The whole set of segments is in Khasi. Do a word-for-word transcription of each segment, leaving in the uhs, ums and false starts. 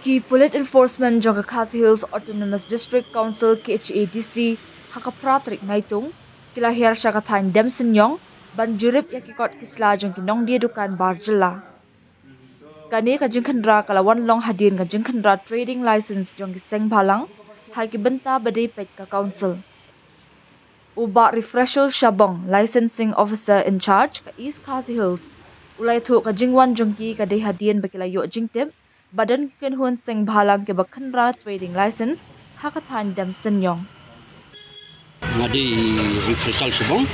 Ki Police Enforcement jong ka Khasi Hills Autonomous District Council, K H A D C, ha ka phra tarik Naitung, ki la hiar sha ka thaiñ Demsniang ban jurip ïa ki kot ki sla jong ki nongdie dukan bar jylla. Kane ka jingkhynra ka la wan long hadien ka jingkhynra trading license jong ki seng bhalang ha ki bynta ba dei peit ka council. U Bah Refreshal Shabong, Licensing Officer in Charge ka East Khasi Hills, u la ïathuh ka jingwan jong ki ka dei hadien ba ki la ïoh jingtip ba don ki kynhun seng bhalang kiba khynra trading license ha ka thaiñ Demsniang. Nga dei Refreshal Shabong,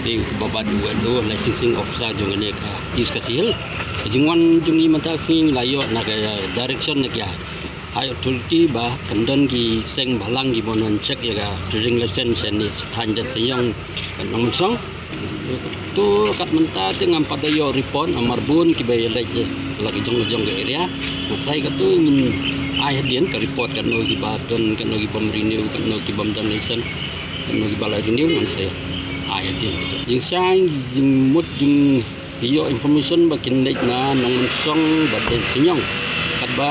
dei u babat u Licensing Officer jong kane ka East Khasi Hills. Ka jingwan jong ngi mynta ka sngi la ïoh na ka direction na ki high authority ba kan don ki seng bhalang kiba wan check ïa ka trading license ne thaiñ Demsniang, Nongmynsong. To kat mynta te ngam pat da ïoh report namar bun kiba ïaleit la ka jong ka jong ka area. Nga trai katu ngin ai hadien ka report katno kiba don, katno kibym renew, katno kibym don license, katno kiba la renew ngan sa ai hadien. Jingshai jingmut jingïoh information ba kin leit na Nongmynsong bad Demsniang. Katba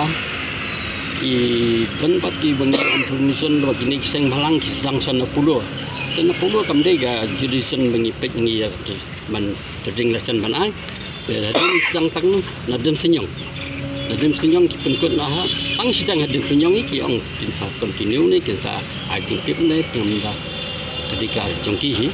ki don pat kiba ngi information ba kine ki seng bhalang ki sdang san Apollo. Te na Apollo kam dei ka jurisdiction ba ngi peit ngi ïa katu ban trading license ban ai. Te hadien sdang tang na Demsniang. Na Demsniang ki pynkut na ha, tang shi tang ha Demsniang ki ong kin sa continue ne kin sa ai jingtip ne pynda. Ka dei ka jong ki hi.